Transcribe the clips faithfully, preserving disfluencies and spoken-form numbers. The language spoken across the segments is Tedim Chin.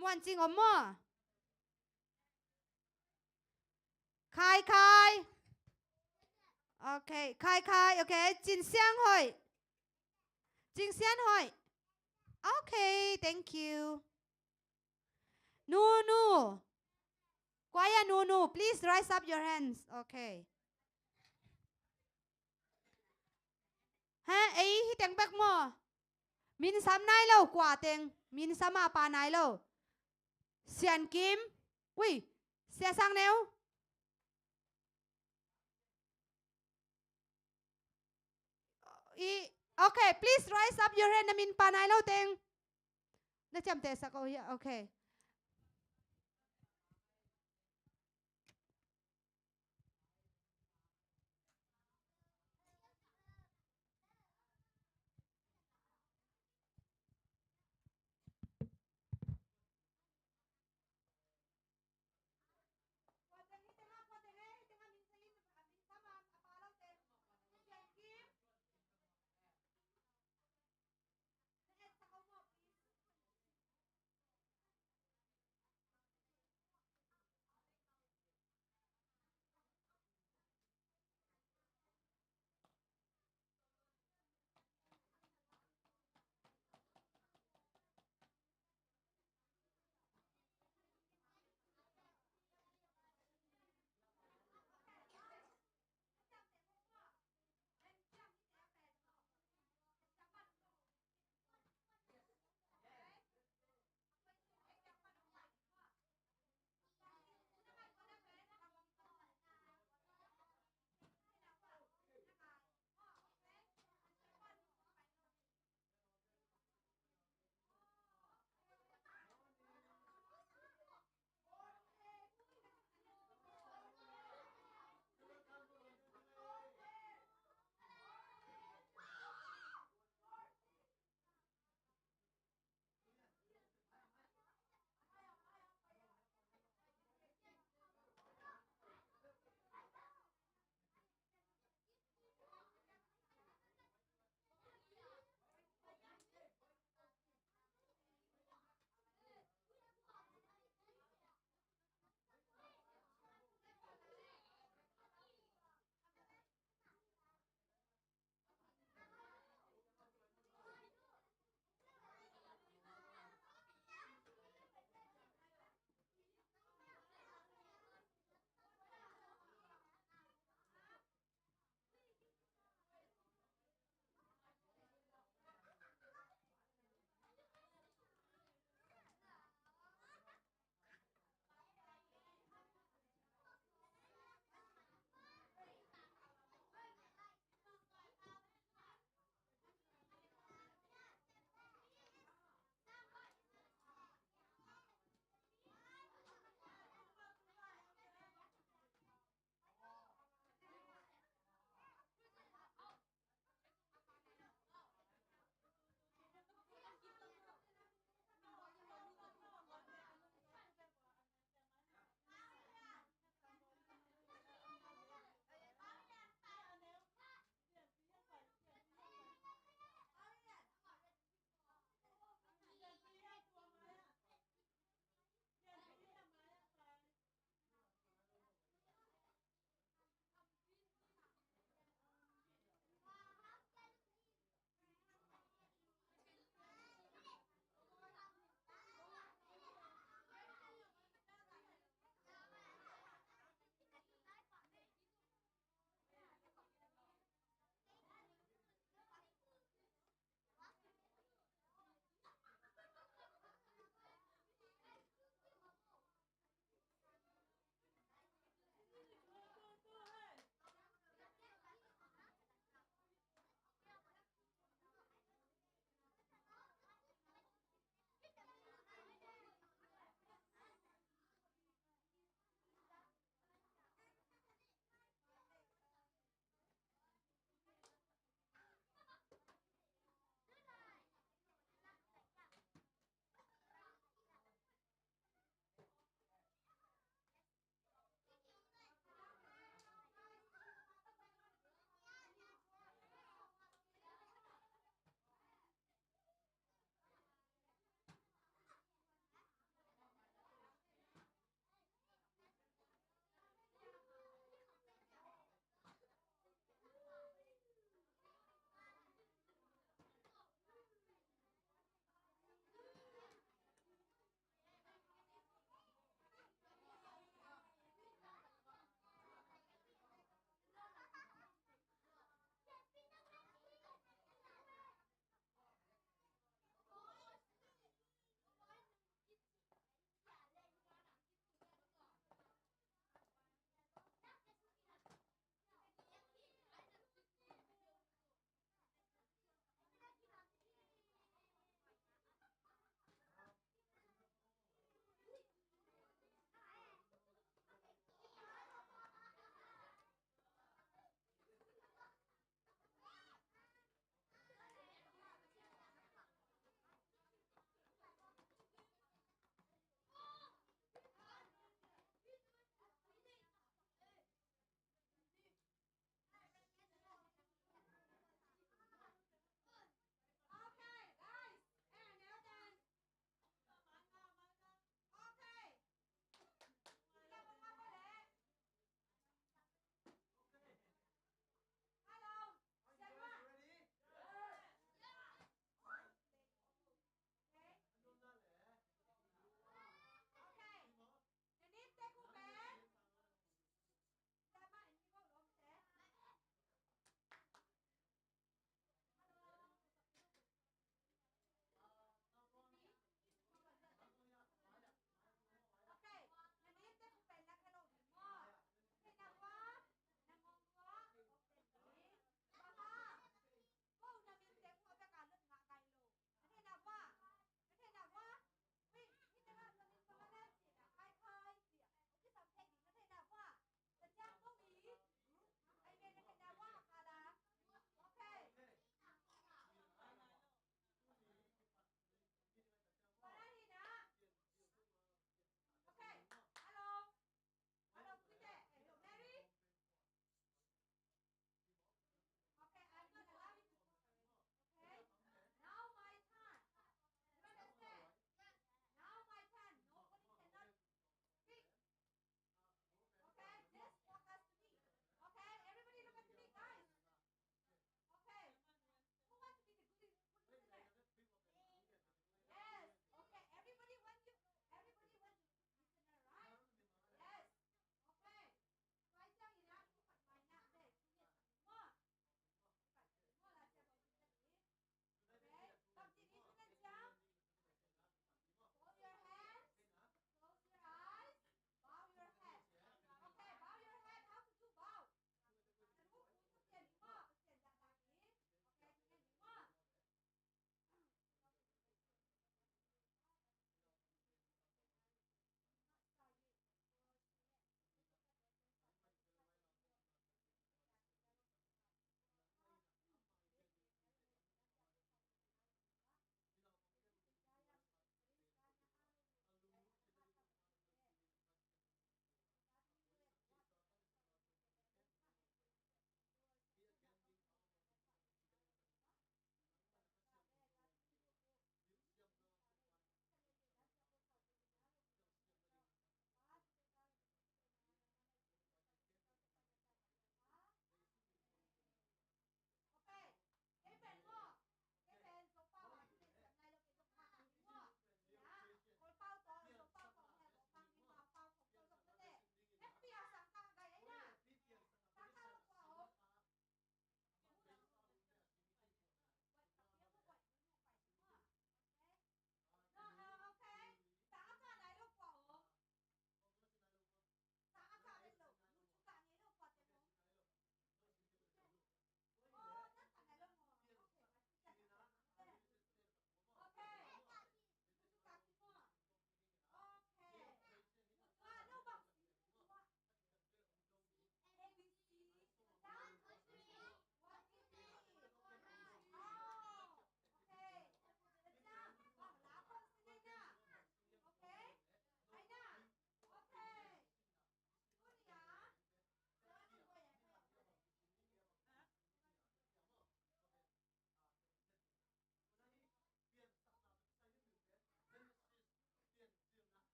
Muan Cing om maw? Khai Khai. Okay, Khai Khai, okay. Cin Siang Hoih. Cing Siang Hoih. Okay, thank you. Nunu. Choir Nunu, please raise up your hands. Okay. Ha, ei hi teng bek maw? Min sam nai lo, kua teng. Min sam a pa nai lo. Sian Kim. Ui, Sia Sang Neu. I, okay, please raise up your hand. Na min pa nai lo teng. Na ciamteh sak o hia. Okay.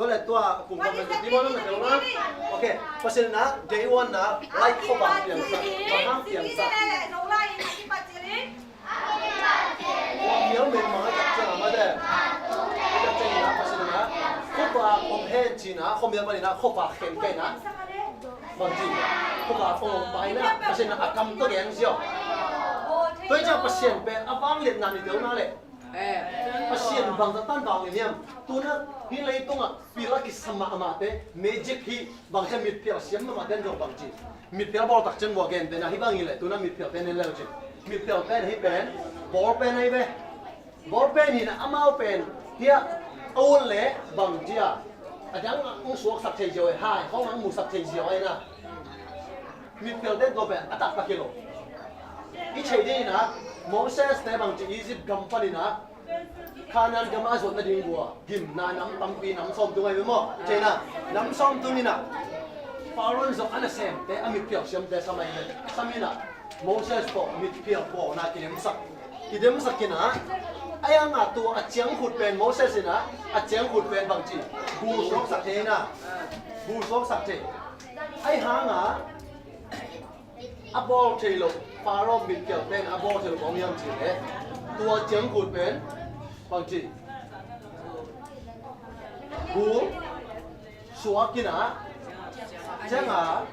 Tua le tua kum bang na ti bawl na tel na. Ok. Pasian in ah day one na light khuavak piangsak. Bang hang piangsak? Khuamial mengmang a tak ciang a mate. A tak ciang in ah Pasian in ah khuavak om hen ci-in ah khuamial panin ah khuavak khen kei in ah. Bang ci? Khuavak om pai in ah Pasian in ah a kam tawh gen ziau. Tua hi ciang Pasian pen a vangliatna ni tel na le. Pasian bangzah tan vanglian hiam? Tu-in ah hih leitungah pil a kisam mahmahte, magic hi, bang ci, mitphial siam mahmahte in zong bang ci. Mitphial bawl tak ciang bua gen pen ah hih bang hi leh tu-in ah mitphial pen en le uh ci. Mitphial pen hih pen ball pen ahi ve. Ball pen hi in ah amau pen hiah a ut leh bang ci a, a dang ah hong suaksak thei ziau e, hai khawng ah hong musak thei ziau e na. Mitphialte tua pen a taktak hi lo. I theih ding in ah Moses te bang ci, Egypt gam panin ah Canaan gam a zuat nading bua gimna nam tampi, nam sawmthum ahi ve maw? Theih na, nam sawmthum in ah Pharaoh zong a nasemte, a mitphial siamte sam ahi ve. Sam in ah Moses tawh mitphial pawlna kidemsak, kidemsak in ah, ahi hang a tua a ciangkhut pen Moses in ah a ciangkhut pen bang ci, bu suaksak thei in ah, bu suaksak thei. Ahi hang a a bawl thei lo, Pharaoh mitphial pen a bawl thei lo bang hiam cih leh tua ciangkhut pen bang ci, bu suak in ah ciang a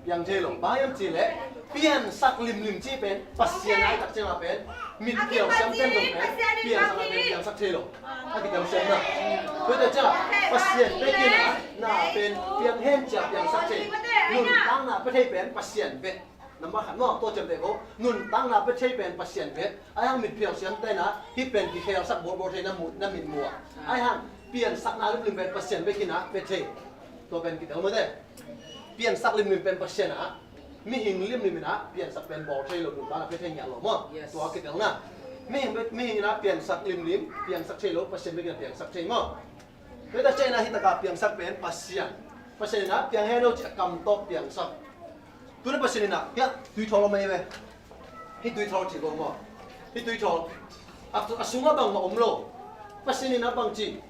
piang thei lo. Bang hiam cih leh piansak limlim cih pen Pasian a tak ciang a pen mitphial siamte in zong pen piansak a pen piangsak thei lo. A kitel siam na. Tua hi ta ciang Pasian bek in ah na pen piang hen ci a piangsak thei. Nuntakna pia thei pen Pasian bek. Nambat khat maw, tua ciamteh ko. Nuntakna pia thei pen Pasian bek. Ahi hang mitphial siamte in ah hih pen kikhelsak bawlbawl thei na mu, na mit mu a. Ahi hang piansakna limlim pen Pasian bek in ah pia thei. Tua pen kitel mate. Piansak limlim pen Pasian a, mihing limlim in ah piansak pen bawl thei lo, nuntakna pia thei ngiat lo maw? Yes. Tua kitel na. Mihing, mihing in ah piansak limlim, piangsak thei lo, Pasian bek in ah piangsak thei maw? Tua hi ta ciang in ah hih tak a piangsak pen Pasian. Pasian in ah piang hen lo ci a kam tawh piangsak. Tu-in ah Pasian in ah hiah tuithawl om ahi ve. Hih tuithawl ci ko maw? Hih tuithawl a, a sungah bangmah om lo. Pasian in ah bang ci,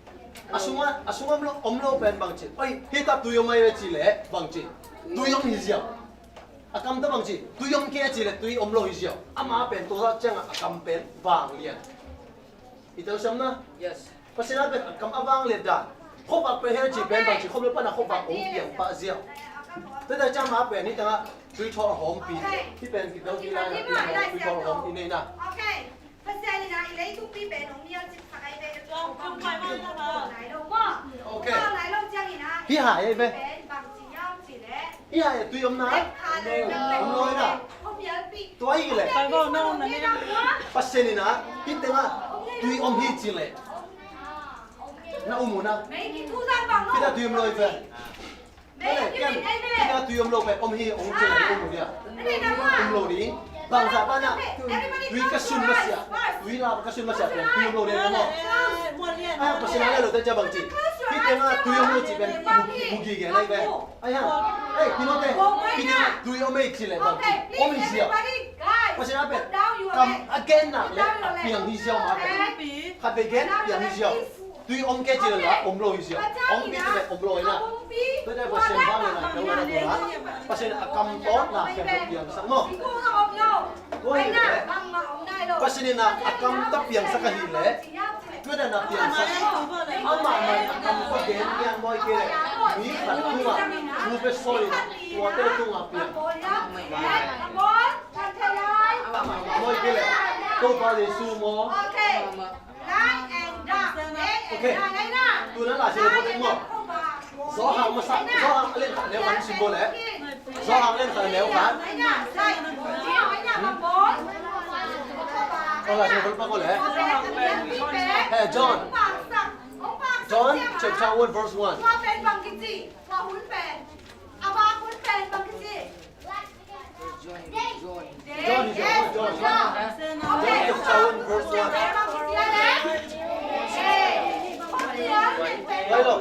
a sungah, a sungah om lo, om lo pen bang ci, oi, hih tak tui om ahi ve cih leh bang ci, tui om hi ziau. A kam tawh bang ci, tui om kei a cih leh tui om lo hi ziau. Amah pen tua zah ciangah a kam pen vanglian. I telsiam na? Yes. Pasian a pen a kam a vangliat dan. Khuavak pen hen cih pen bang ci, khuamial pan a khuavak hong piang pah ziau. Tua hi ta ciang amah pen hih tengah tuithawl hawmpi. Hih pen kitel hi lai na, tuithawl hawmpi nei na. Ok. Pasian in ah i leitung pi pen hong nial cipsak ahi ve. Ok. Hih hai ahi ve. Hih hai tui om na. Om lo hi na. Tua hi leh Pasian in ah hih tengah tui om hi ci leh na um uh na. Hih tengah tui om lo hi ve. Tua leh ken hih tengah tui om lo pen om hi hong ci leh na um uh dia. Om lo ding. Bangzah ta na, tui ka sun masiah, tui la ka sun masiah pen tui om lo ding maw? Ah, Pasian a leh lo te cia bang ci. Hih tengah tui om lo ci pen mu, mu gige lai ve. Ai ha. Ei, Timothy, hih tengah tui om ei ci leh bang ci. Om hi ziau. Pasian a pen kam a genna leh a piang hi ziau mah pen. Khat vei gen piang hi ziau. Tui om kei ci leh la om lo hi ziau. Om pi ci leh om lo hi na. Tua teh Pasian vangliatna keu lo na tua. Pasian a kam tawh na khempeuh piangsak maw? Tua hi leh Pasian in a kam tawh piangsak ahih leh, tua dan a piangsak. Amah mah a kam tawh gen piang mawi kei leh, mi khat tungah thu pia sawi in tuate tungah piang. Amah mah mawi kei leh Topa Jesu maw? Ok. Tuna Lai Siangtho pua teng maw? Johan masa, Johan a lian khat a neu khat sim bo leh. Johan a lian khat a neu khat. Tuna Lai Siangtho pua ko leh. Hey, John. John chapter one verse one. John, John, John. John chapter one verse one. Wait, look.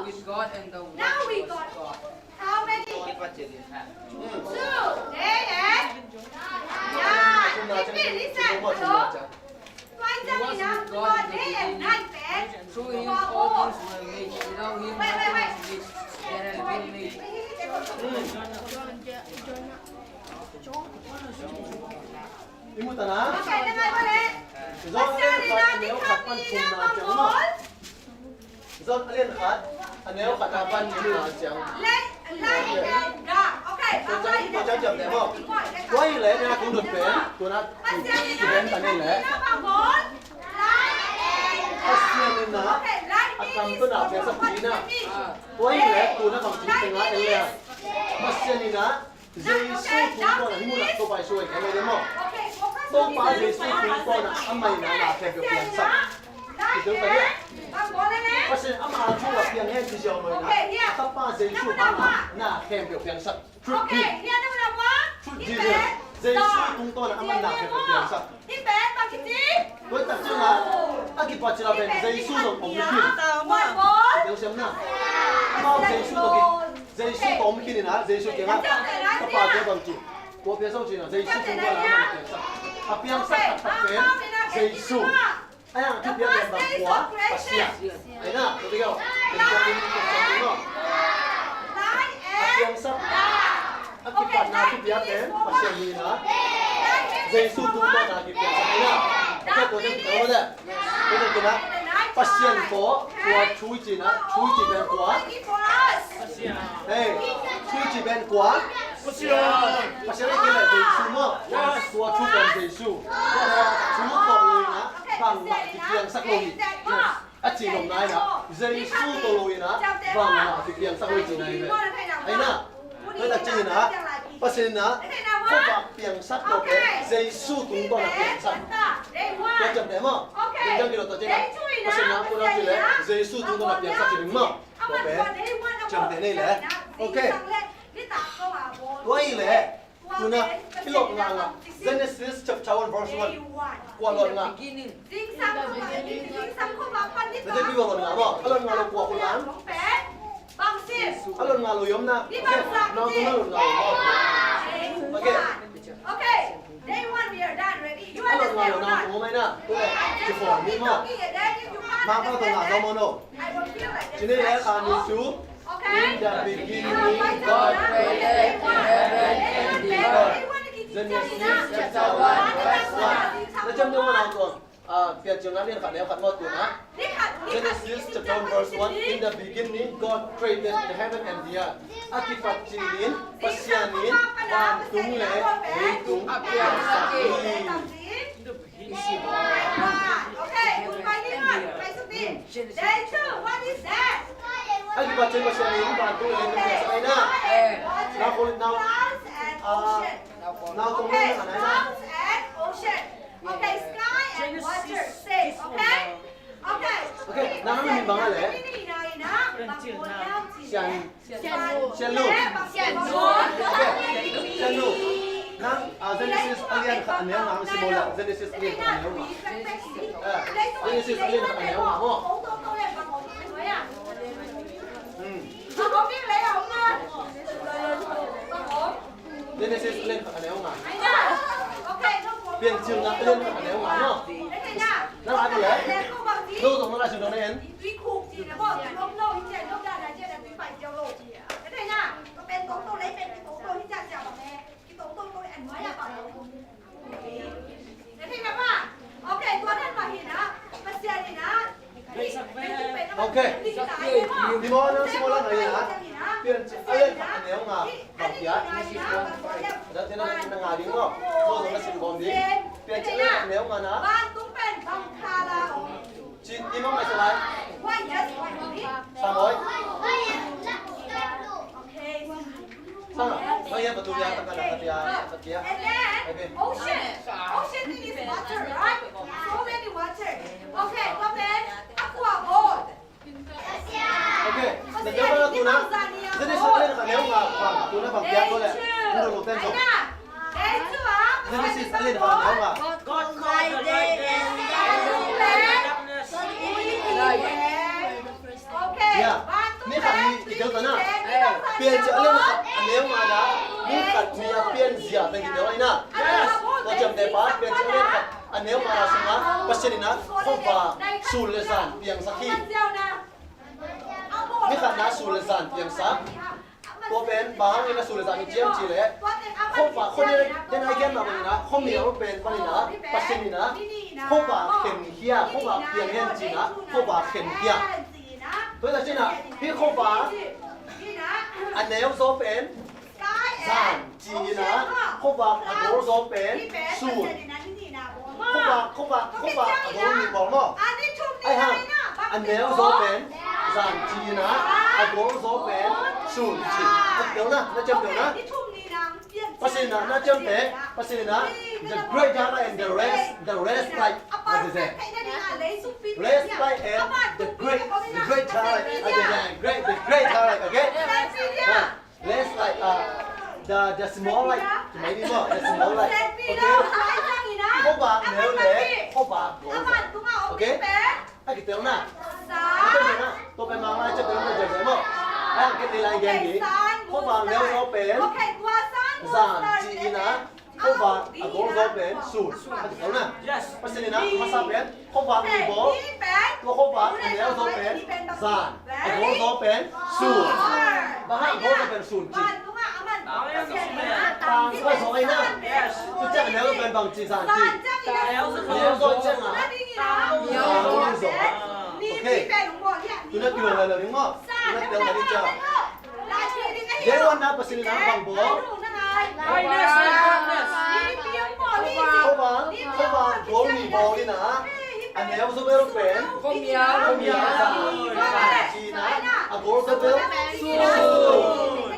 With God and the Word was God. How many? Two. Day and night. Listen. Hello. He was with God in the beginning. Through him all things were made. Without him nothing was made that has been made. I mu ta na. John a lian khat a neu khat pan thumna ciang maw? John a lian khat a neu khat a pan thumna ciang. Tua ciang, tua ciang ciam te maw? Tua hi leh na kong dot pen, tua na ki ben ta ni leh. Pasian in a, a kam tawh na piangsak ci na. Tua hi leh, tua na bang ci teng a en leh. Pasian in a, Jesu tungtawn a hih mun ah Topa Jesu a gen leh maw? Topa Jesu tungtawn a amah in a na khempeuh piangsak. Pasian in ama thu a piang hen ci ziau lo in a, a Tapa Jesu hang a na khempeuh piangsak. Through him. Through Jesus. Jesu tungtawn a amah na khempeuh piangsak. Tua tak ciang a, a kipat cil a pen Jesu zong om khin. Tua siam na. Amau Jesu tawh khin. Jesu tawh om khin in a, Jesu kiang a. Tapa kiang bang ci. Tua piangsak ci na, Jesu tungtawn a amah na piangsak. A piangsak taktak pen Jesu. Ahi hang a thupiak pen bang kua? Pasian. Ahi na, tua tek a. A piangsak. A kipatna thupiak pen Pasian hi na. Jesu tungtawn a kipiangsak hi na. Tua tek a. Tua tek a. Pasian tawh tua thu ci na, thu ci pen kua? Hei, thu ci pen kua? Pasian. Pasian a kile Jesu maw? Tua thu pen Jesu. Tua thu tawh lo in a, bangmah kipiangsak lo hi. A ci nopna in a, Jesu tawh lo in a, bangmah kipiangsak lo hi ci na hi ve. Ahi na, tua tak ciang in a, Pasian in a, khuavak piangsak tawh pen Jesu tungtawn a piangsak. Tua ciamteh maw? Tua ciang kilo tua ciang in a, Pasian in a, khuavak ci leh, Jesu tungtawn a piangsak ci ding maw? Tua pen ciamteh nei leh. Ok. Tua hi leh, tuna i lot ngah ngah Genesis chapter one verse one. Kua lot ngah? Tua pi kua lot ngah maw? A lot ngah lo kua kul an? A lot ngah lo i om na. Ok. Nau tawh a lot ngah lo maw? Ok. A lot ngah lo nau tawh om ai na. Tua leh ci khawm ni maw? Mangpau tawh ngah zong maw no? Ci ni leh kha ni cu. In the beginning, God created the heaven and the earth. Genesis chapter one, verse one. Na ciam deuh maw nau tawh? Ah, Piancilna lian khat neu khat maw tuna. Genesis chapter one, verse one. In the beginning, God created the heaven and the earth. A kipat cil in, Pasian in vantung leh leitung a piangsak hi. A kipat cil Pasian in vantung leh leitung piangsak hi na. Nau kong, nau, ah, nau kong leh nau kong. Ok, nang min bang a leh? Sian, Sian Lu. Sian Lu. Nang, ah, Genesis a lian khat a neu nga, si maw leh? Genesis a lian khat a neu nga. Ah, Genesis a lian khat a neu nga maw? Hmm. Genesis a lian khat a neu nga. Piancilna a lian khat a neu nga maw? Na lai ko leh? No zong na lai sun dong na en. Ok. Ni maw nang si maw la ngai na. Piancil a lian khat a neu nga. Bang piak. Dah tena na ngai ding maw. Maw zong na sim bawm ding. Piancil a lian khat a neu nga na. Ci, i maw ngai sa lai. Sa maw. Sang a, bang hian patu hian, bang kana patu hian, patu hian. And then, ocean. Ocean mean is water, right? So many water. Okay, tua pen, aqua boat. Okay, na deuh bang tuna. Genesis a lian khat a neu nga bang, tuna bang piak ko leh. Tuna lo ten zo. Genesis a lian khat a neu nga. God created the heaven and the earth. Ya, ni khat ni i tel ta na. Piancil a lian khat a neu nga na. Ni khat ni a pianzia teng i tel ai na. Tua ciamteh pa, Piancil a lian khat A neu mah sungah Pasian in ah khuavak sun le zan piangsak hi. Ni khatna sun le zan piangsak. Tua pen bang hangin a sun le zan i ciam cih leh khuavak, khua den, den a i gen mah bangin ah khuamial pen panin ah Pasian in ah khuavak khenkhia, khuavak piang hen ci-in ah khuavak khenkhia. Tua hi ta ci-in ah hih khuavak a neu zaw pen zan ci-in ah khuavak a gol zaw pen sun. Khuavak, khuavak, khuavak a gol nih bawl maw? Ai hang, a neu zaw pen zan ci-in ah a gol zaw pen sun ci. A kipeuh na, na ciamteuh na. Pasian in ah na ciamteh, Pasian in ah the great Dara and the rest, the rest like, what is it? Rest like and the great, the great Dara, what is it? Great, the great Dara, okay? Ha. Less like, uh, the, the small like, maybe more, the small like. Okay? Khuavak neu le khuavak gol. Okay? A kipeuh na. A kipeuh na. Tua pen mang lai ciah pen pen pen maw. A kipeuh lai gen ni. Khuavak neu zaw pen zan ci-in ah khuavak a gol zaw pen sun. A kipeuh na. Pasian in ah a masa pen khuavak nih bawl. Tua khuavak a neu zaw pen zan. A gol zaw pen sun. Bang hang a gol zaw pen sun ci? Tang ka zaw ai na. Tu ciang a neu zaw pen bang ci, zan ci? A neu zaw ciang a. Tang zaw. Okay. Tuna kilawm lai lo ding maw? Tuna kilawm lai ding ciang. Day one na Pasian in ah bang bawl? Khuavak, khuavak gol nih bawl in ah a neu zaw bel pen khuamial, khuamial zan ci-in ah a gol zaw bel sun.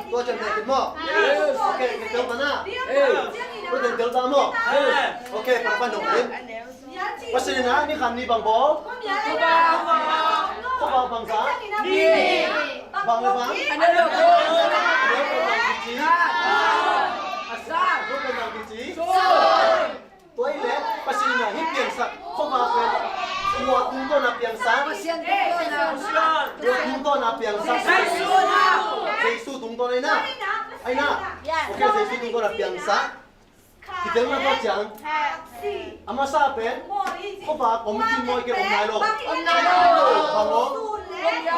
Tua ciang nek in maw? Okay, nek tel ta na. Tua ciang tel ta maw? Okay, pang pan dong in. Pasian in ah ni khat ni bang bawl? Khuavak bang zah? Bang le bang? A neu bang kici? A neu bang kici? Tua hi leh Pasian in ah hih piangsak khuavak pen kua tungtawn a piangsak? Kua tungtawn a piangsak? Jesu tungtawn ai na? Ai na? Okay, Jesu tungtawn a piangsak. Kitelna tua ciang a masa pen khuavak om khin maw, i ke om nai lo? Om nai lo. Bang om? Om nai lo.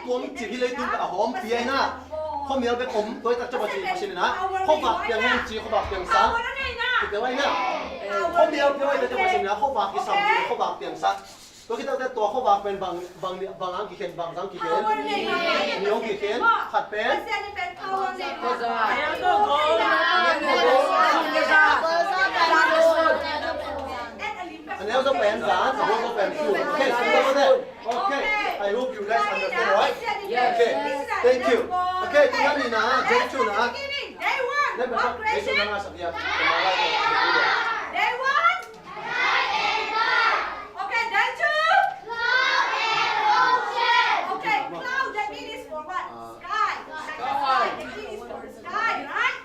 Tua mi cih hi leitung a hawmpi ai na. Khuamial bek om, tua hi tak ciang Pasian, Pasian in ah khuavak piang hen ci, khuavak piangsak. Kitel ai na. Khuamial piang ai tak ciang Pasian in ah khuavak kisam ci, khuavak piangsak. Tua khit takte tua khuavak pen bang, bang, bang ang kikhen, bang zang kikhen? Ni hong kikhen, khat pen. A neu zaw pen zan, a gol zaw pen sun. Okay, sun zaw pen. Okay, I hope you guys understand, right? Okay, thank you. Okay, tuna ni na, Jesu na. Day one. Day one. Okay, day two. Cloud and ocean. Okay, cloud, that mean is for what? Sky. Sky, that mean is for sky, right?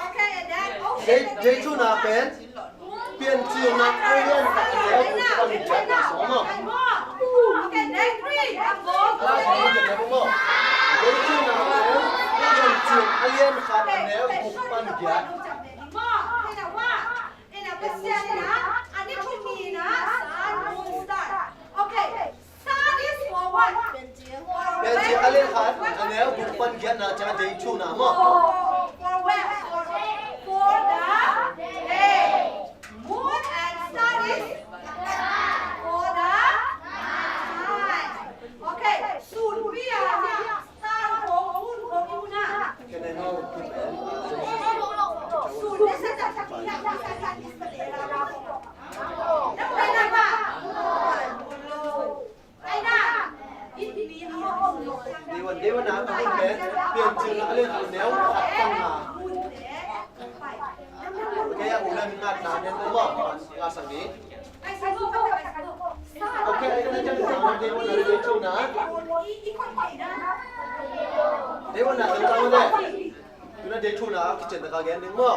Okay, and then ocean. Day, day two na pen Piancilna a lian khat a neu guk pan giat na sawm maw? Okay, day three. Day two na pen Piancil a lian khat a neu guk pan giat. Okay, Pasian in ah, a ni thum ni in ah, sun, moon, star. Okay, sun is for what? Piancil a lian khat a neu guk pan giatna ciang day two na maw? For, for where? For, for the day. Moon and star is for the night. Okay, sun pi a, star ko, moon ko, moon a. Day one, day one na, a hun pen Piancilna a lian khat a neu khat pan na. Kei a u le mi ngat na nen ko maw? Nga sang ni. Okay, ai ka na cian sa ma day one na le day two na. Day one na tel ta ma le. Tuna day two na kitchen na ka gen ding maw?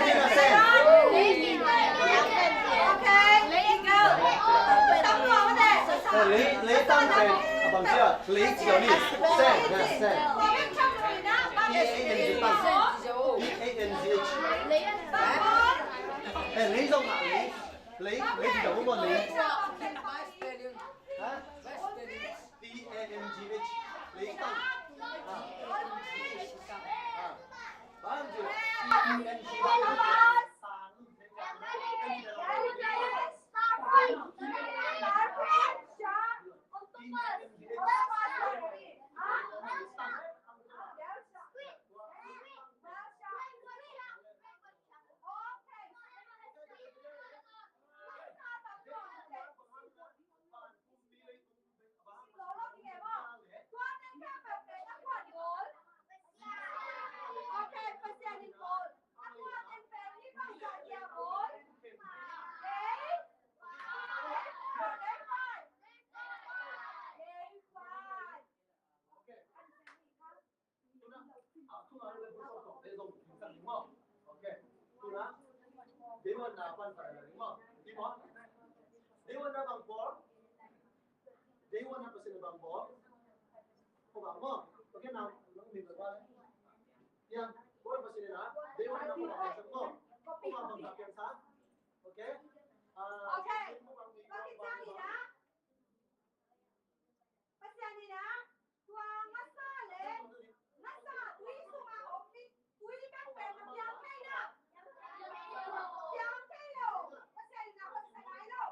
Okay, lei, lei tang pen a bang ci a, lei ci a ni. Sen, ya, sen. T A N G tang. T A N G H. Eh, lei zong a, lei. Lei, lei ci a, lei. Ha? T A N G H. Lei tang. Ah. Ah. Bang ci. T A N G H. Sang ni maw. Okay. Tu na. Day one na pan pan na ni maw. Ni maw. Day one na bang bawl. Day one na Pasian na bang bawl. Ko bang maw. Okay na. Nang ni ba. Ya. Bawl Pasian na. Day one na ko bang sang maw. Ko bang bang bang sang. Okay. Ah, okay. Ko bang ni na. Pasian in ah, tua ngasa le ngasa tui sungah om mi tui peuhpeuh na piang thei lo. Piang thei lo. Pasian in ah hoihsak nai lo.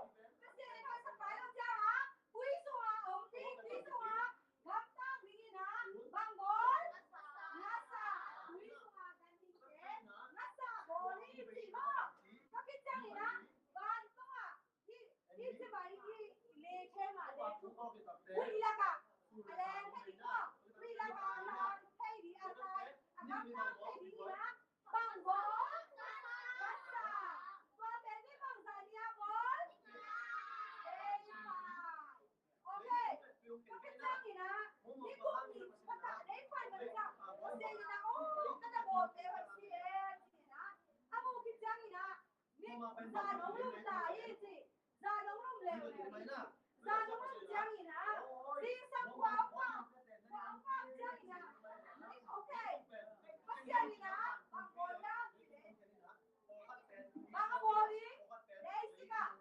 Pasian in ah hoihsak nai lo ciang ah, tui sungah om mi tui sungah gamtang ding in ah bang bawl? Ngasa. Tui sungah ganhing te ngasa bawl hi ci maw. Tua khit ciangin ah vantung ah Hih, hih ci mai hih le khe mah le. Hui lak ah a leng thei ding maw. Hui lak ah a leng thei ding a sai a gamtang thei ding in ah bang bawl? Ngasa. Tua pen ni bangzah ni a bawl? Ei pai. Okay. Tua khit ciangin ah ni kum ni patah dei pai mah ciang Pasian in ah, oh, ka na bawlte hoih ci e ci in ah a muh khit ciangin ah Ni, za dong lum ta hi ci. Za dong lum leuleu hi. Za dong lum ciangin ah, zingsang kua kua, kua kua ciangin ah, ni, okay. Pasian in ah bang bawl hiam ci leh, bang a bawl hi. Dei sik ah.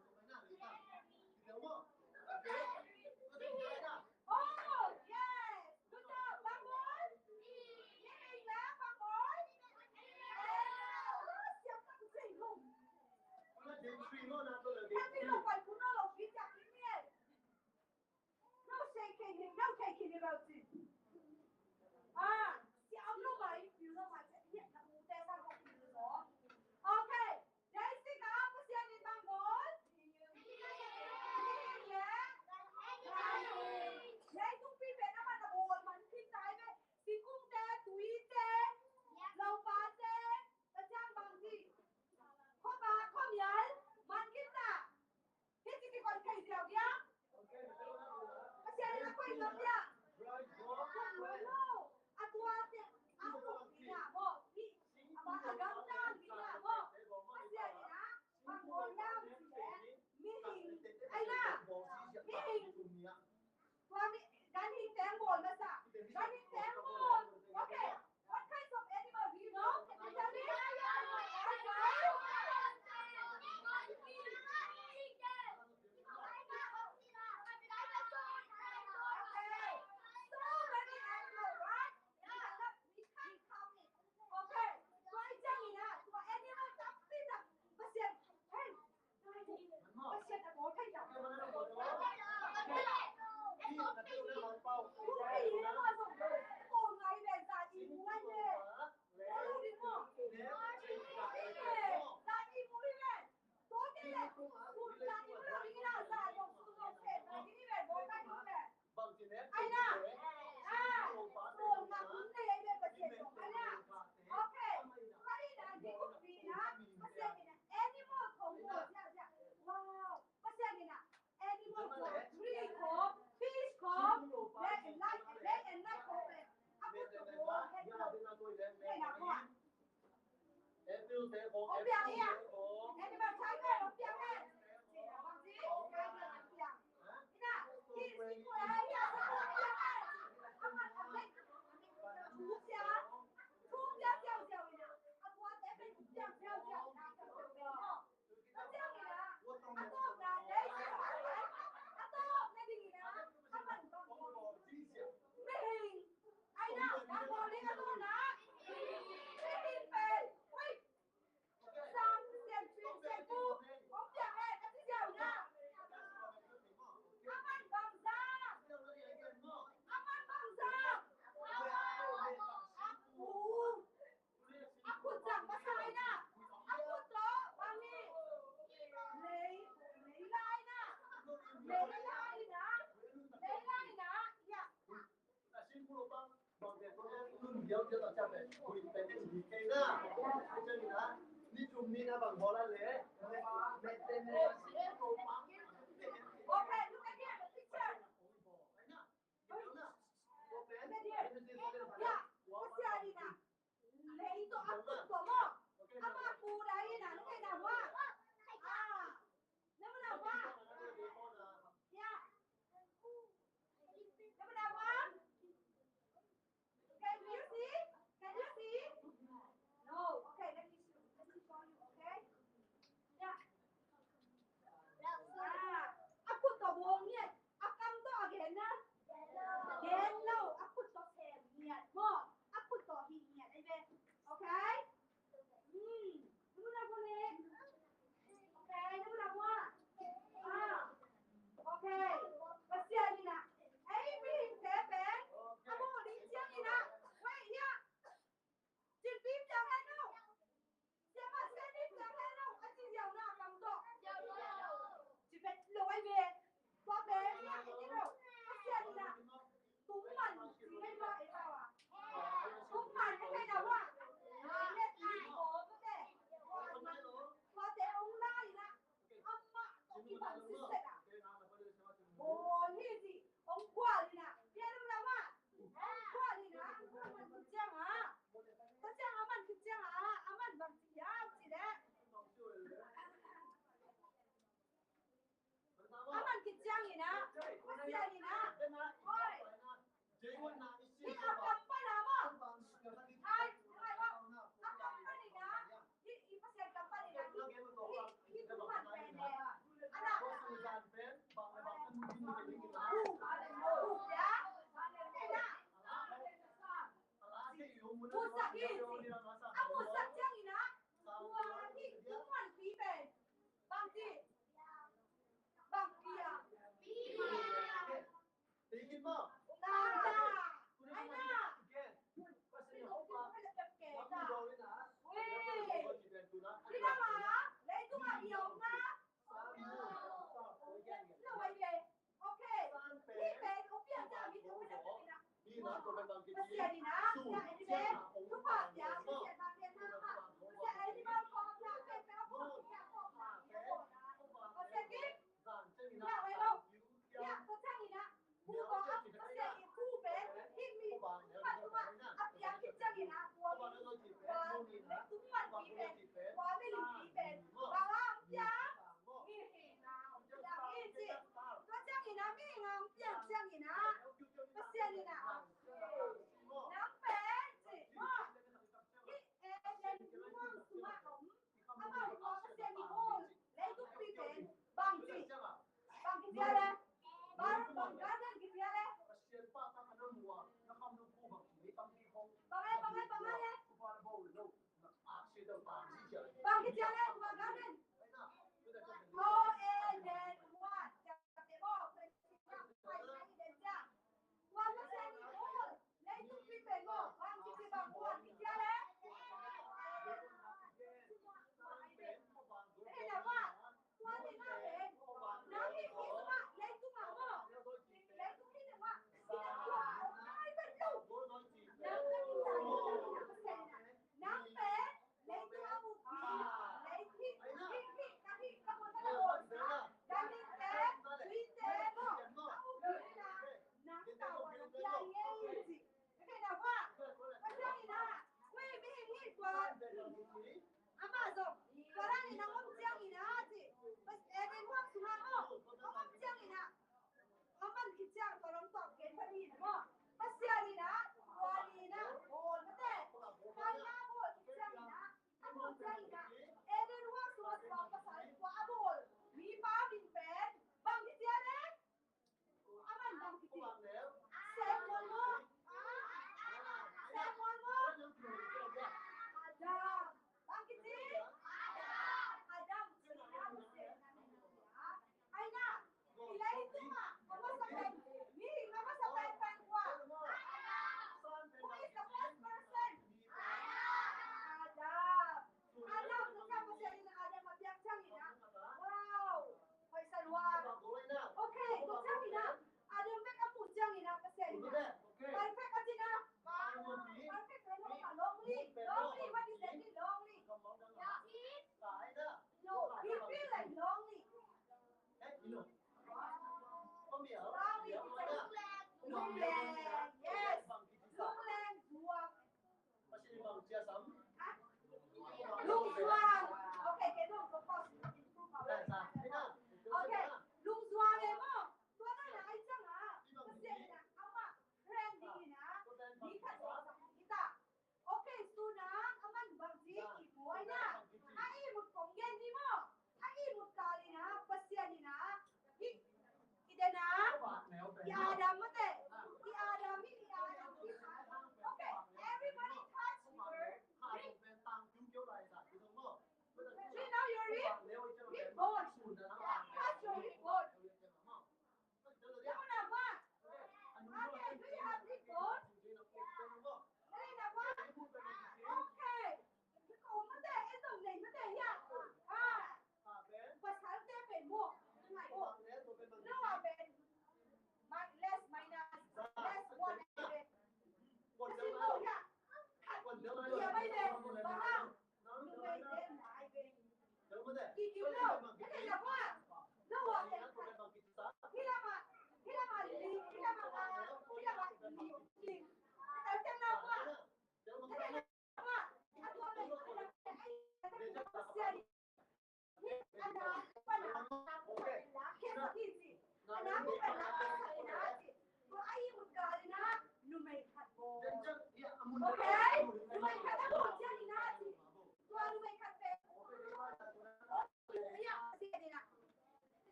Oh yes. Good job. Bang bawl? Ni hing le bang bawl? Eh, siam tak sing hong. Happy lo pai kun lo lo fit jak ni. No shake ni, no shake ni lo ci. Ah, siam lo mai, feel lo mai, ni na mu te sa ko feel lo. Okay. Dei sik ah Pasian in bang bawl? Mihing le ganhing. Leitungpi pen amah na bawl man khin ta hi ve. Singkungte, tuite, laupate, tua ciang bang ci, khuapa khuamial man khin ta. Hih ci kikoih thei ziau diam? Pasian in a koih ziau diam? Koih lo. A tuate a huk ding a maw, hih a gamtang ding a maw, Pasian in a bang bawl hiam cih leh mihing, ai na, mihing, tua mi, ganhing teng bawl masa. Ganhing teng bawl. Okay. What kinds of animal do you know? Can you tell me? Okay. So many animals, right? We cannot, we can't count it. Okay. Tua ciangin ah, tua animal tampi tak Pasian. Hey. Pasian a bawl thei tak. Tua pi in ah zong bawl ngai ve, za i mu ngai ve. Bawl lo ding maw? Za i mu hi ve. Tua te le, za i mu lo ding in ah, za zong su zong se, za i mu hi ve, bawl ngai hi ve. Ai na. Ah, bawl ngai hi ve, Pasian zong ai na. Okay. Tua in ah, ding uh pi in ah, Pasian in ah, animal kong bawl ziahziah. Wow. Pasian in ah, animal kong, tree kong, fish kong, black and white, black and white kong, eh. A kut kong, black and white kong. Hong piang hi a. Animal kong, hong piang hi a. Hong piang. Ina, hong piang hi a. Thu sia, thu sia, sia, sia, ina. A kua te pen hong piang, sia, sia, sia, sia, sia. A kut zang masa hi na. A kut tawh bang hi. Lei, lei lai na. Lei lai na. Lei lai na. Ya. Okay, look at here, the picture. Look at here. Ya. What's the idea? Lei tawh a kut tawh Ciangin ah, Pasian in ah, oi, hih a kam pan ah maw. Hai, hai maw. A kam pan in ah, hih, hih Pasian kam pan in ah, hih, hih thu man pen leh, a na, uh, uh, ya, musak hi ci. A musak ciangin ah, tua hih thu man pi pen bang ci, bang ci a. Tingin mo. Tanda. Ay na. Tingin mo. Tingin mo. Tingin mo. Tingin mo. Tingin mo. Tingin mo. Tingin mo. Tingin mo. Okay. Hih pen hong piang ciang mi tung pen a pen a. Pasian in ah, ya en pen, thupha piang, Pasian mah piang na mah. Pasian en i bang kong na pen pen a kong piang kong na piang kong na. Pasian kim, ya wei lo. Ya, Pasian in ah, bu kong a, Pasian in bu pen, hih mi, bu pan tung a, a piang hih ciang in ah, bu mi, bu mi, bu mi pen, bu mi pen, bu a piang. Tua ciangin ah, mihing a hong piang ciangin ah, Pasian in ah, nang pen ci,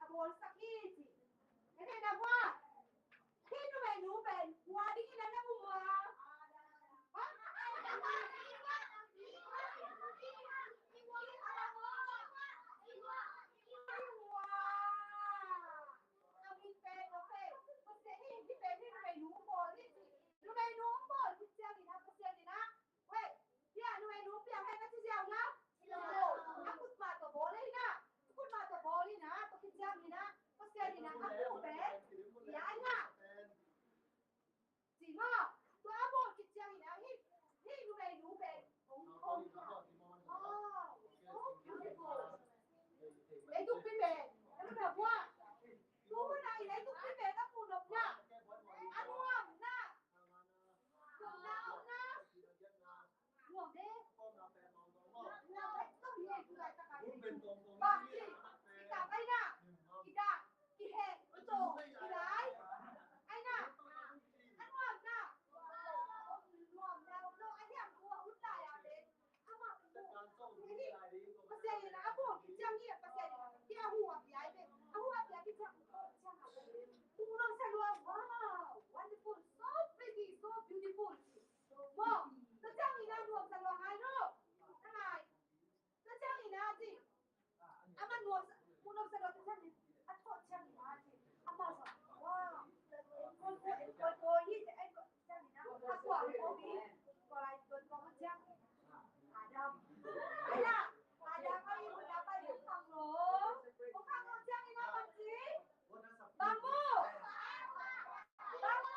Bawl sak hi ci. Hih na hua. Hih numeinu pen kua ding hi na na mu hua. Ha? Hua. A min pen, okay. Pasian hih, hih pen hih numeinu bawl hi ci. Numeinu bawl hi ciangin a Pasian in a Wei, hia, numeinu piang hen na ci ziau na. A kutmah tawh bawl hi na. A kutmah tawh bawl hi na. Tua khit ciangin a Pasian in a a mu pen. Hia, ai na. Ci maw. Tua a bawl khit ciangin a hih, hih numeinu pen. Hong, hong. Oh, so beautiful. Ei tukpi pen. Ei tukpi pen. Tu hun a ei tukpi pen a mu nop na. A nuam na. Wow, wonderful, so pretty, so beautiful. Maw, tua ciangin a nuamsa lua ngai lo. Na ngai. Tua ciangin a ci. Amah nuamsa, mu nuamsa lua tua ciangin. A thawh ciangin a ci. Amah sa. Wow. Koi, koi, koi, koi, hi, eh, koi ciangin a. A kua, koi, koi, koi, koi ciang. Adam. Adam, Adam, ai, mun a pai, mun khang lo. Mun khang lo ciangin a bang ci. Bang mu. Bang mu.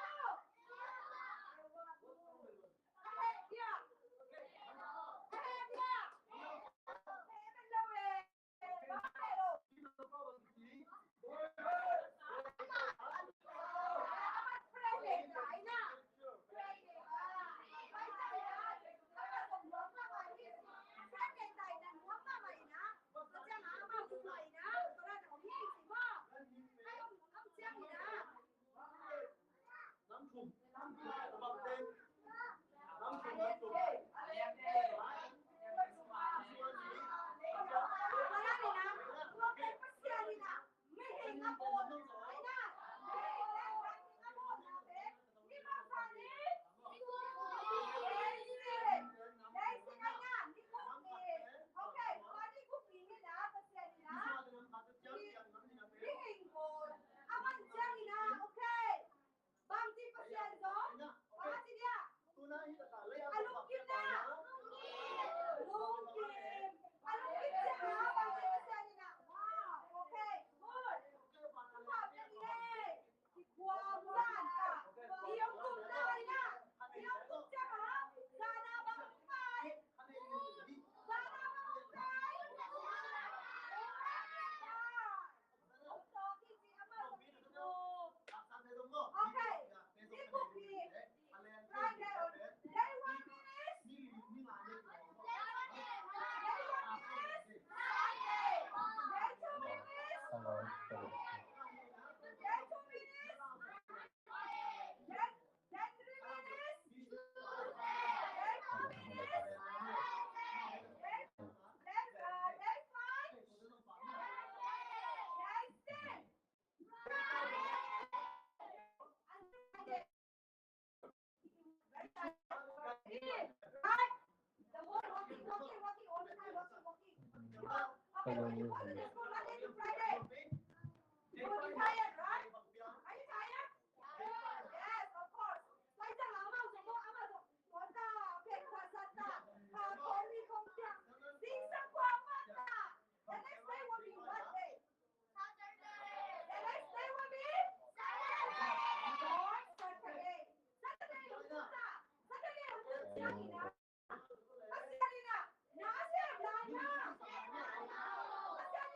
Okay. Bangci Pasian zong, bangci dia. A lungkim na. Lungkim. A lungkim dia, bangci Pasian ina. Wow, okay, good. Kuam zan ta. I yong kum na ina. I yong kum dia ma. Zan a bang pai. Zan a bang pai. Okay. Friday. Day one minutes. Day one minutes. Day two minutes. Day two minutes. Day Then three minutes. Then four minutes. Then, then, uh, then five. Then six. Right? The whole walking, walking, walking, all the time, walking, walking. Okay, when you go to the school Monday to Friday, you will be tired, right? Are you tired? Yes, of course. The next day will be what day? Saturday. The next day will be? Saturday. Not Saturday. Saturday, Saturday, Saturday. Pasian ina. Pasian ina. Pasian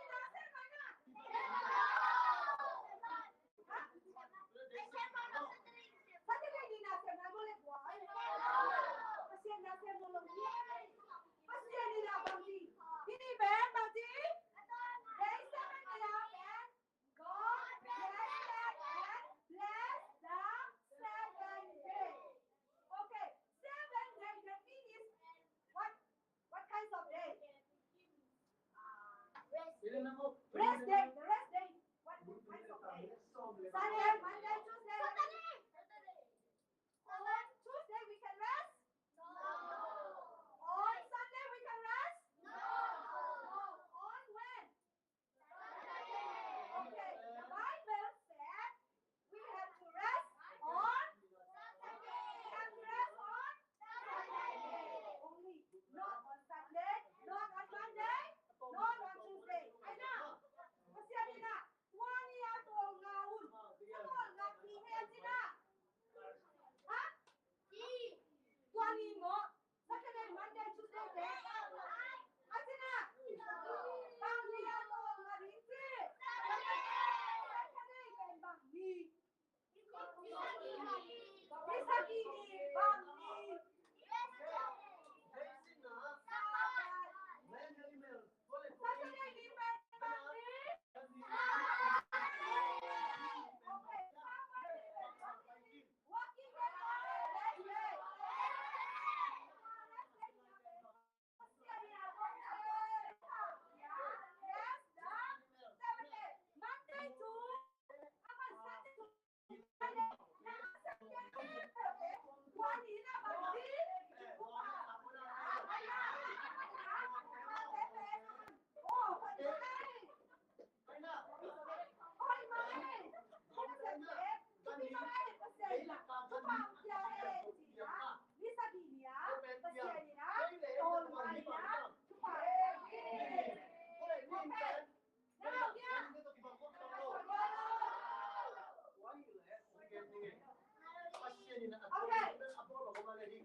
ina. Pasian ina. Pasian ina. Bangci. Ini ben, bangci. Day seven ina ben. God rested and blessed the seventh day. Okay, seven day, that means what, what kinds of day? Rest day, the rest day. Okay.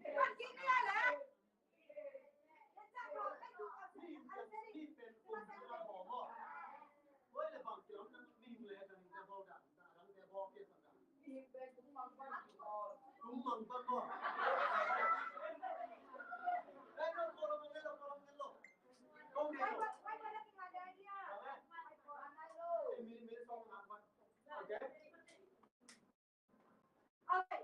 Kipat kik ni a leh. Okay.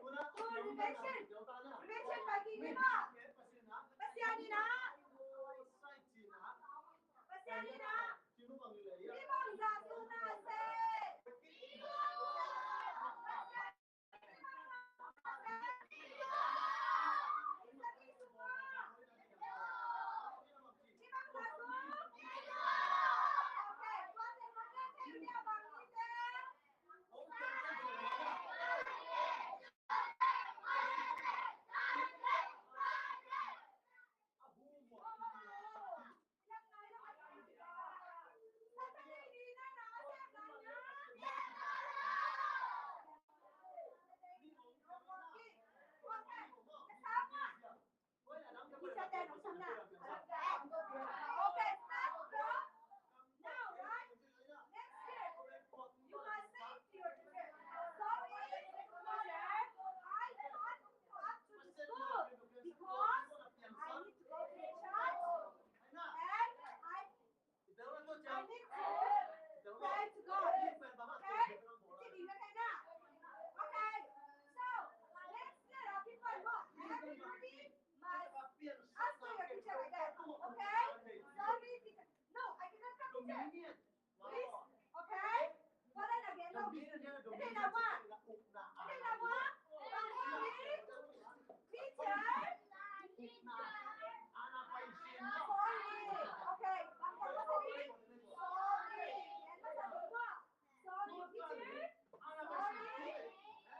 Revelation. Revelation bagi ni mah. Pasian ni na. Pasian ni na. Ni mah za tu na se. Okay, start from now, right? Next step, you must say to your teacher, "Sorry, teacher, I can't come to the school because I need to go to the church and I I need to pray to God." Okay? Okay, so, next step, people, what? Everybody must ask your teacher like that. Okay? Sorry, teacher. No, I cannot come, teacher. Please. Okay? What again? No. Okay, now what? Okay, now what? Teacher. Sorry. Okay. Sorry. Sorry, teacher. Sorry.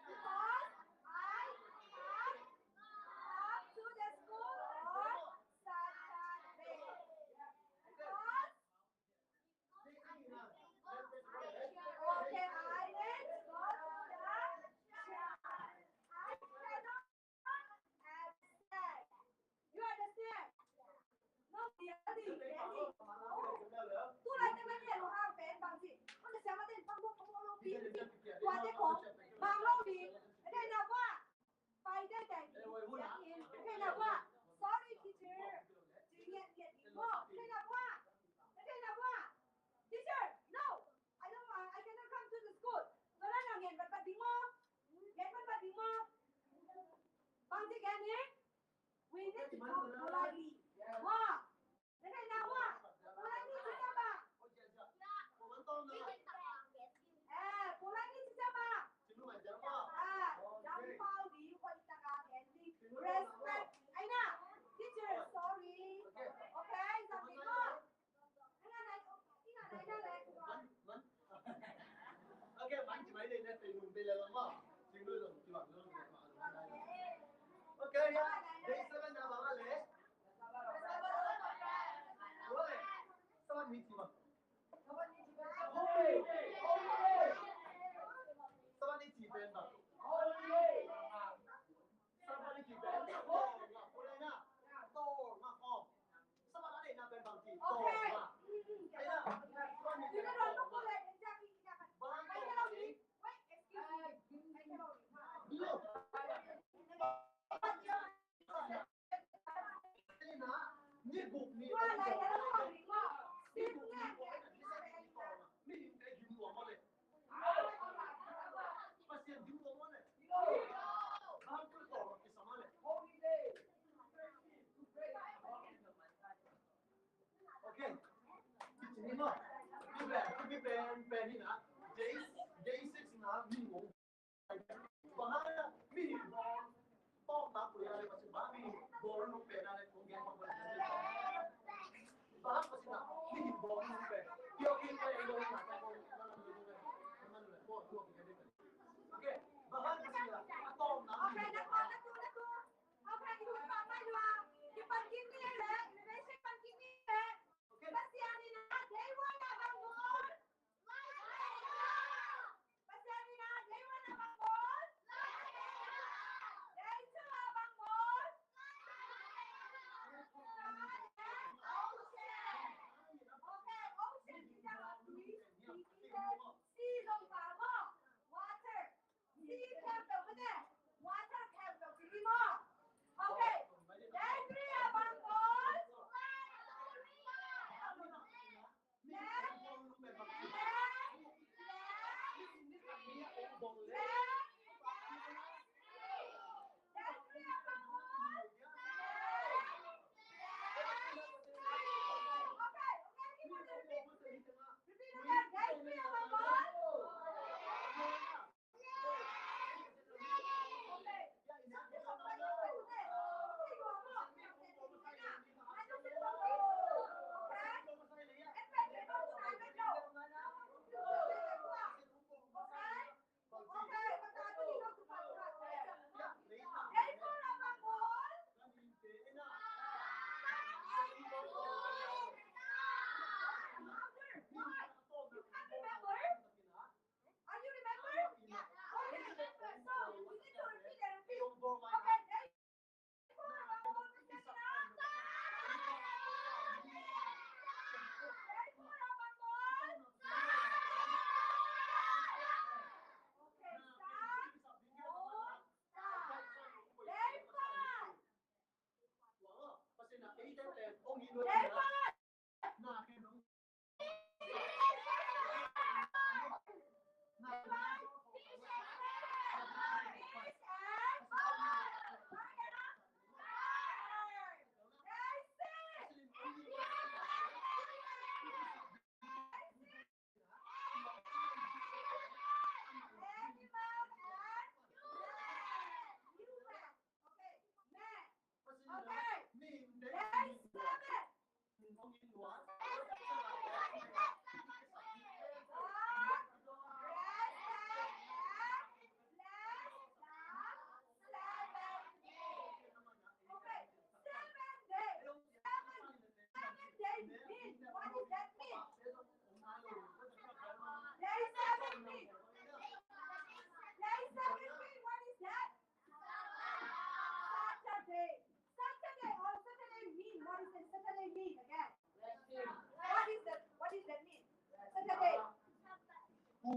Because I have come to the school on Saturday. Because, okay, I need to go to the church. I cannot accept. You understand? No, the other thing, the other thing. Tu lai te mah ne lo ha pen bang ci. Tua te kong bang lo ni. Te na bua. Pai te te. Te na bua. Sorry, teacher. Ci ngiat ngiat ni mo. Te na bua. Te na bua. Teacher, no. I don't want, I cannot come to the school. Tua na ngen bat bat ding mo. Ngen bat bat ding mo. Bang ci gen ni. We need to talk politely. Wah. Nene na wah. Politely ci ta ba. Eh, politely ci ta ba. Ah, jam pau di ko ita ka ending. Respect. Ai na. Teacher, sorry. Okay, jam di ko. Okay. Day, day six na, mi ngong. Bang hang a, mihing bawl tawk tak pui a le, Pasian bang hang mihing bawl nung pen a le, kong gen bang bang. Bang hang Pasian a mihing bawl nung pen. Yo, kin pen lo na ta ko. Okay, bang hang Pasian a tawk na. Okay, na ko, na ko, na ko. Okay, you pa pa you are. You pan kin ni le, you say pan kin ni le. Okay. Pasian in a day one na bang bawl.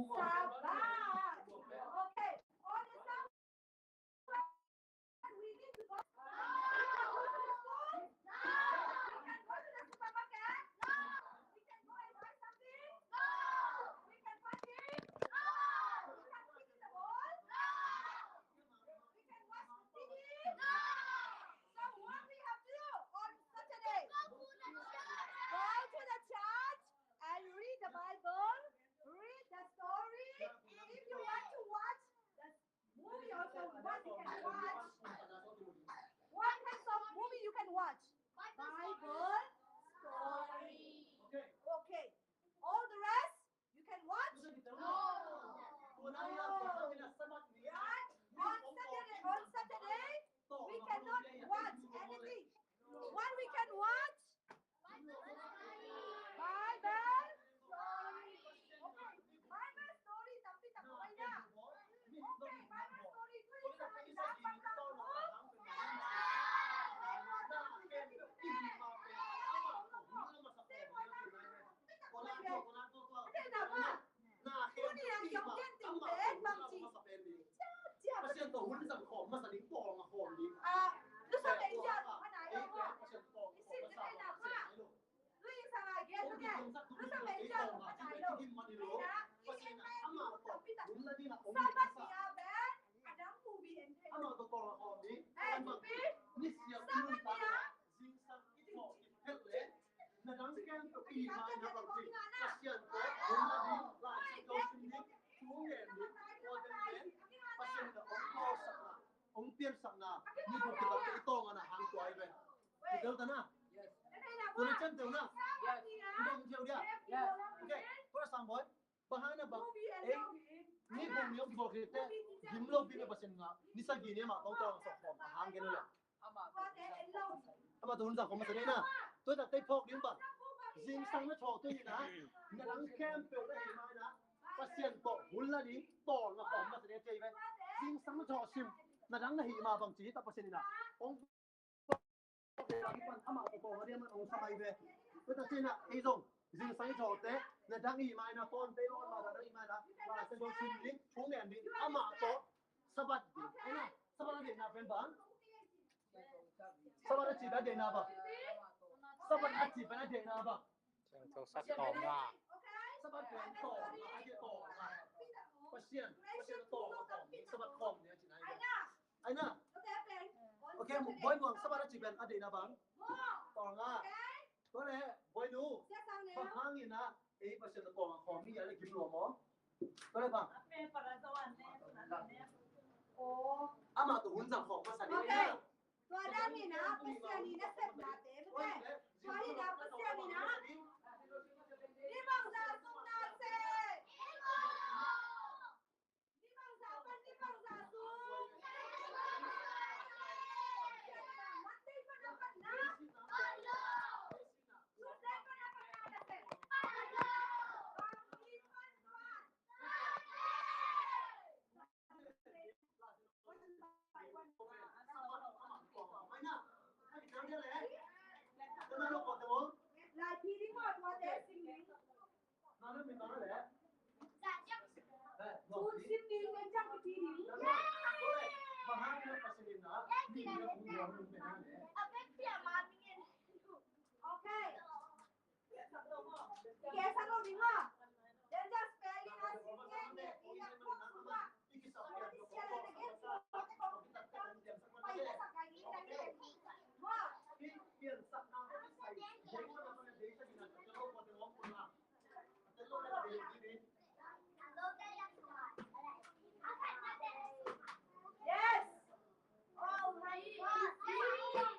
Sabbath. Okay. On the Sabbath, we need to go. We can go to the school. We can go to the supermarket. We can go and buy something. We can party. We can kick the ball. We can watch the T V. So what we have to do on Saturday? Go to the church and read the Bible, read the story. If you want to watch the movie also, what you can watch? What kinds of movie you can watch? Bible story. Okay. All the rest, you can watch? No. No. Right? On Saturday, on Saturday, we cannot watch anything. What we can watch? Bible story. Okay. Bible story, tapi tak boleh dah. Okay, Bible story tu yang Pasian tawh hun zang khawm masa ding, tawng a khawm ding. Ah, lu sa mei sia, mana yo. Pasian tawh hun zang khawm masa ding. Lu sa mei sia, mana yo. Pasian amah tawh hun la ding a om. Sabbath ni a ben, adang pu bi en. Amah tawh tawng a khawm ding. Eh, pi. Ni sia pi ta. Zingsang i tawh i phet le. Na dang khempeuh i hih manin a bang ci, Pasian tawh hun la ding, Lai Siangtho sim ding, thu ngen ding, tua teng pen Pasian in hong tawlsakna, hong piansakna, ni buk kitak i tawng a na hang tua hi ve. Tel ta na. Tua na cem teu na. I dong teu dia. Okay, for example, Bang hang na bang, ei, ni buk ni hong kibawl khit teh, gim lo pi bek Pasian in a, ni sagih ni amah tawh tawng a khawm a hang gen uh leh. Amah tawh hun zang khawm masa ding na. Tua tak tei phawk ding bang. Zingsang na thawh tui na, na dang khempeuh na hih ma na. Pasian tawh hun la ding, tawng a khawm masa ding ci ve. Zingsang na thawh sim, na dang na hih ma bang ci hi ta Pasian in a. Hong Amah tawh tawng a ding a man hong sa mai ve. Tua tak ci na, ei zong zingsang i thawh teh, na dang i hih ma na, phone teh, on ma na dang i hih ma na, Lai Siangtho sim ding, thu ngen ding, amah tawh Sabbath ding. Ei na, Sabbath a deihna pen bang? Sabbath a cih pen a deihna bang? Sabbath a cih pen a deihna bang? Siangtho sa tawng a. Sabbath pen tawng a, a deih tawng a. Pasian, Pasian tawng a tawng, Sabbath tawng ding a cihna hi. Ai na. Okay, boy nu, Sabbath a cih pen a deihna bang? Tawng a. Tua leh, boy nu, bang hangin a, ei Pasian tawh tawng a khawm hi a leh gim lua maw? Tua leh bang? Amah tawh hun zang khawm masa ding na. Tua dan in a, Pasian in a sepnate, tua in a Pasian in a. Ni bangzah sung na se. Okay. Yes. Oh my God.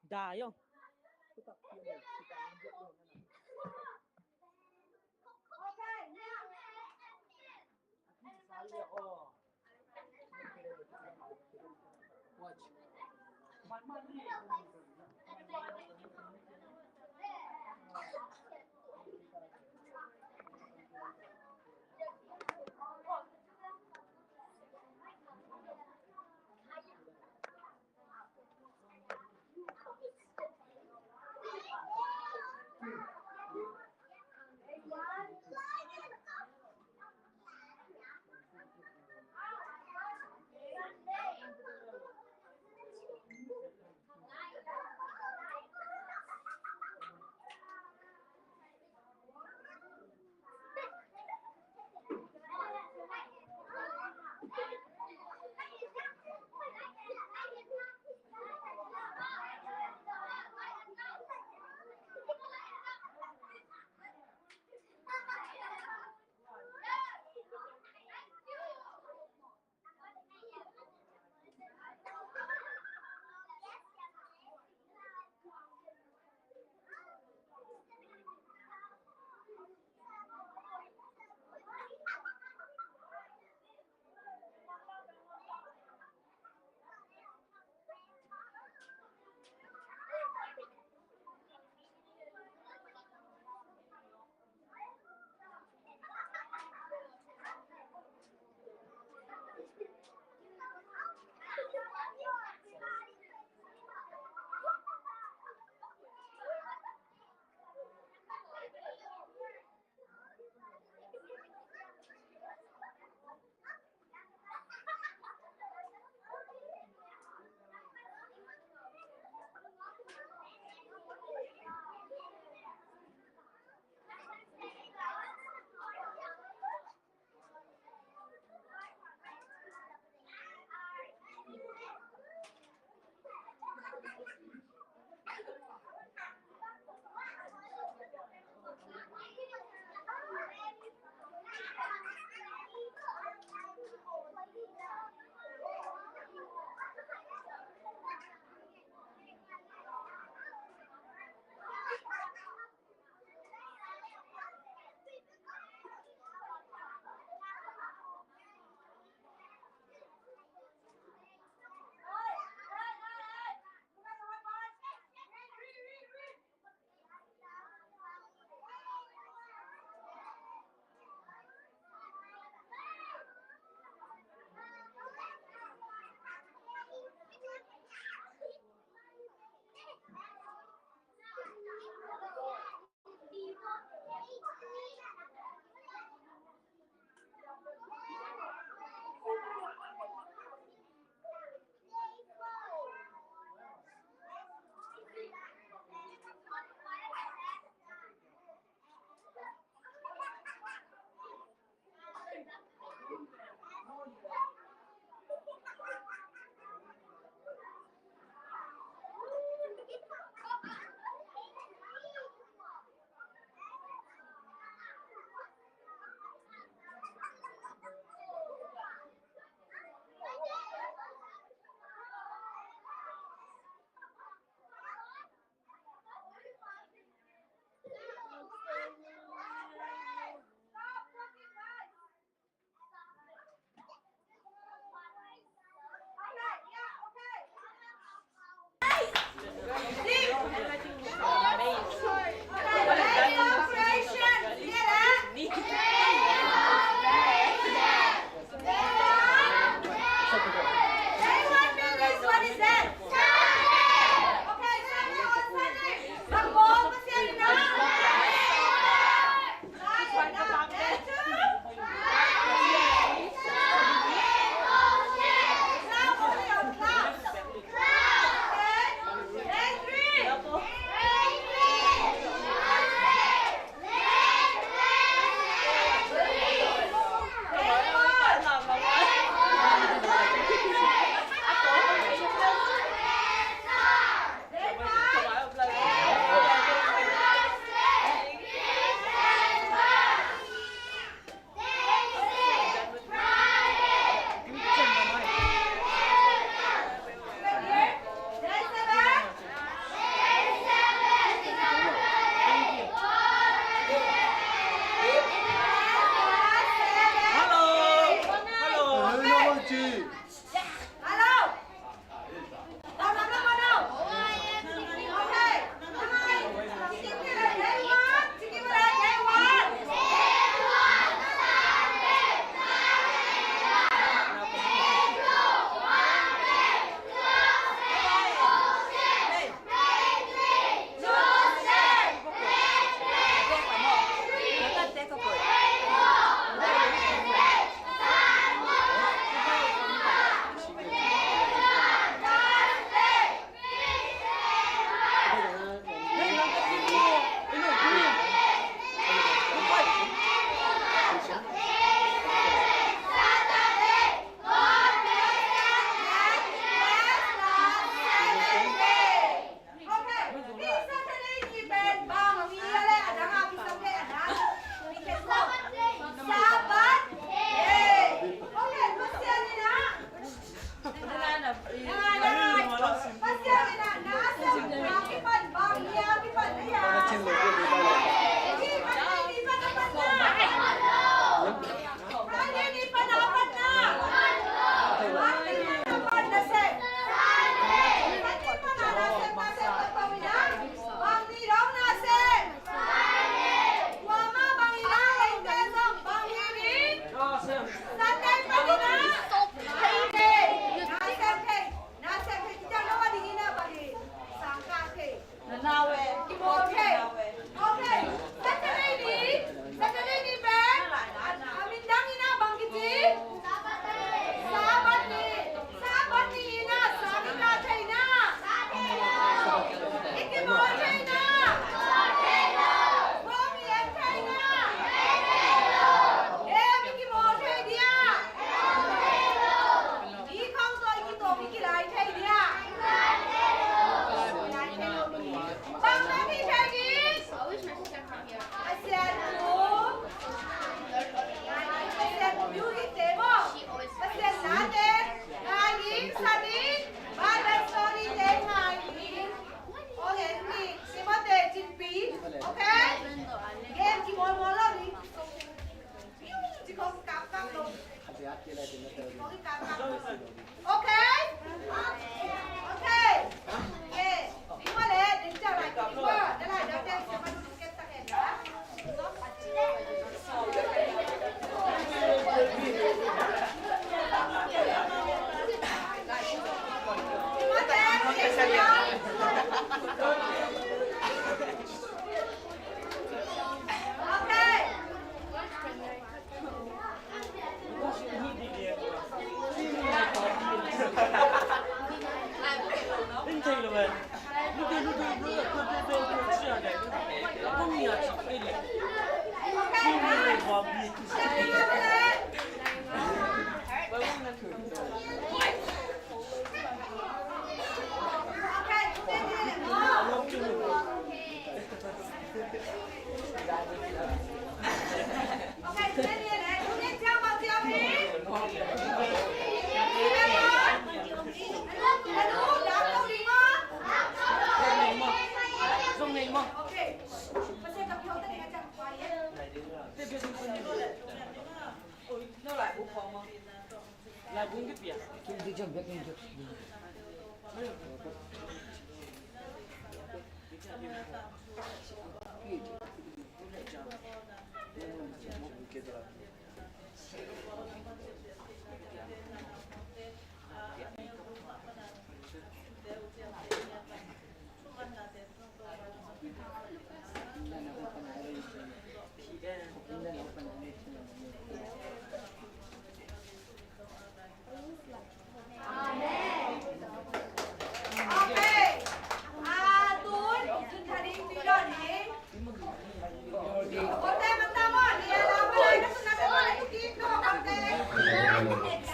Dai, oh. Watch.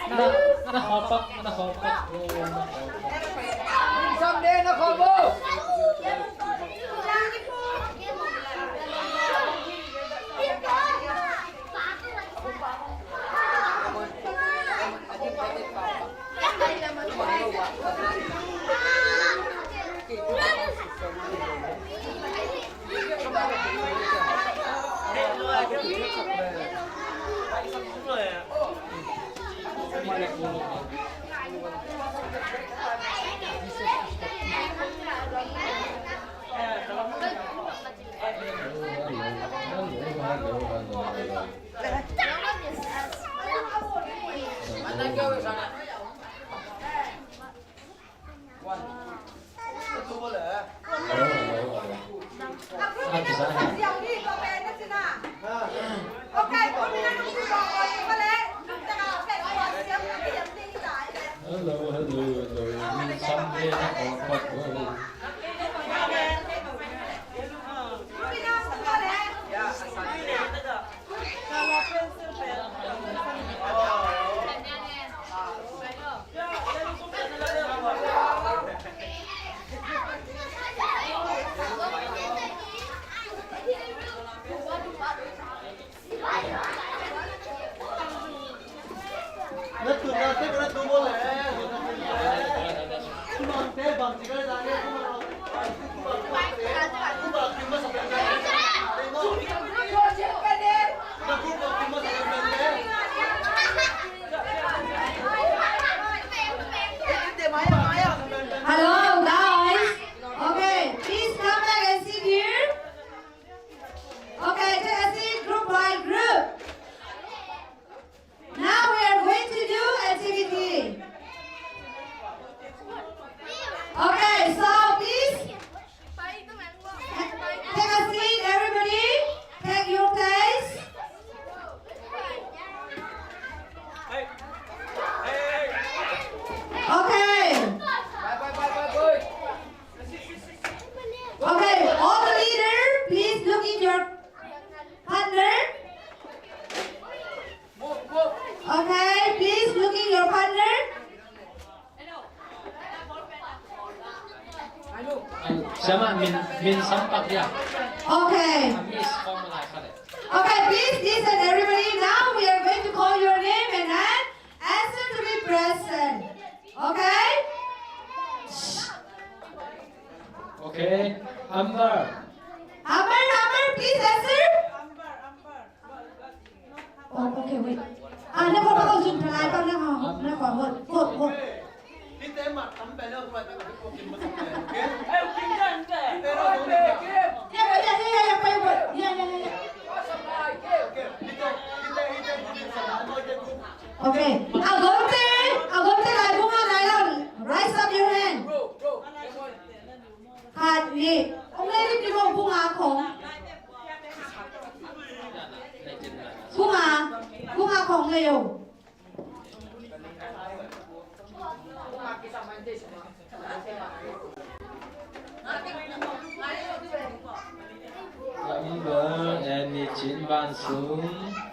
Na, na hopak, na hopak. Someday na hopak. Hello, hello, hello. Someday na hopak. Hello, guys. Okay, please come back and sit here. Okay, take a seat, group by group. Now we are going to do activity. Okay, so please take a seat, everybody. Take your place. Okay. Okay, all the leader, please look in your partner. Okay, please look in your partner. Siama, min, min sampak ya. Okay. Miss Formula khat. Okay, please listen, everybody. Now we are going to call your name and then answer to be present. Okay? Okay. Amber. Amber, Amber, please answer. Oh, okay, wait. Ah, na ko pa ko jun thalai pa na ko. Na ko, hold, hold, hold. Yeah, yeah, yeah, yeah, yeah, yeah, yeah, yeah, yeah. Okay. A gomte, a gomte lai bunga lai lo. Raise up your hand. Khat, nih. Ong le lim lim ong bunga khong. Bunga, bunga khong le yo. Cin van sung.